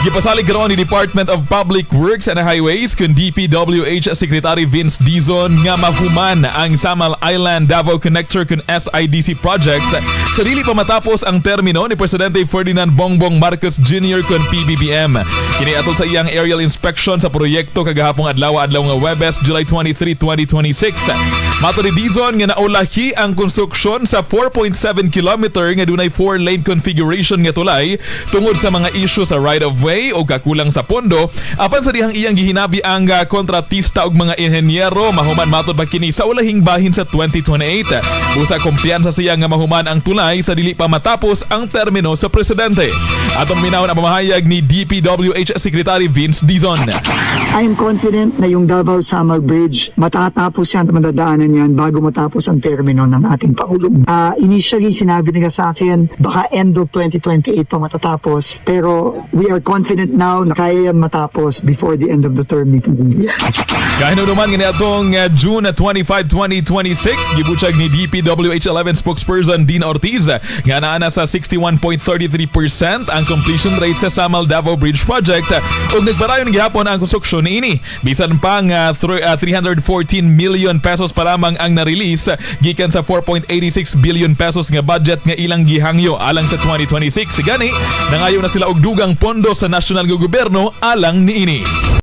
Gipasalig karon ni Department of Public Works and Highways kun DPWH Secretary Vince Dizon nga mahuman ang Samal Island Davao Connector kun SIDC project sa dili pa matapos ang termino ni Presidente Ferdinand Bongbong Marcos Jr. kun PBBM. Kini atol sa iyang aerial inspection sa proyekto kagahapong adlaw, adlaw nga Webes, July 23, 2026. Matod ni Dizon nga naulahi ang konstruksyon sa 4.7 kilometer nga dunay 4-lane configuration nga tulay tungod sa mga issue sa right of way o kakulang sa pondo, apan sa dihang iyang gihinabi ang kontratista og mga inhenyero, mahuman matod pa kini sa ulahing bahin sa 2028. Busa kumpiyansa siya nga mahuman ang tulay sa dili pa matapos ang termino sa presidente. Atong minawon ang pamahayag ni DPWH Secretary Vince Dizon. I am confident na yung Davao Samal Bridge, matatapos yan at madadaanan yan bago matapos ang termino ng ating Pangulo. Initially, sinabi nila sa akin, baka end of 2028 pa matatapos. Pero we are confident now na kaya yan matapos before the end of the term ni PBBM. Kahinumduman nga niadtong June 25, 2026, gibutyag ni DPWH 11 spokesperson Dean Ortiz nga naa na sa 61.33% ang completion rate sa Samal Davao Bridge Project ug nagpadayon gihapon ang konstruksyon niini. Bisan pa nga ₱314 million pa lamang ang na-release gikan sa ₱4.86 billion nga budget nga ilang gihangyo alang sa 2026. Gani, nangayo na sila og dugang pondo sa nasyonal nga gobyerno alang niini.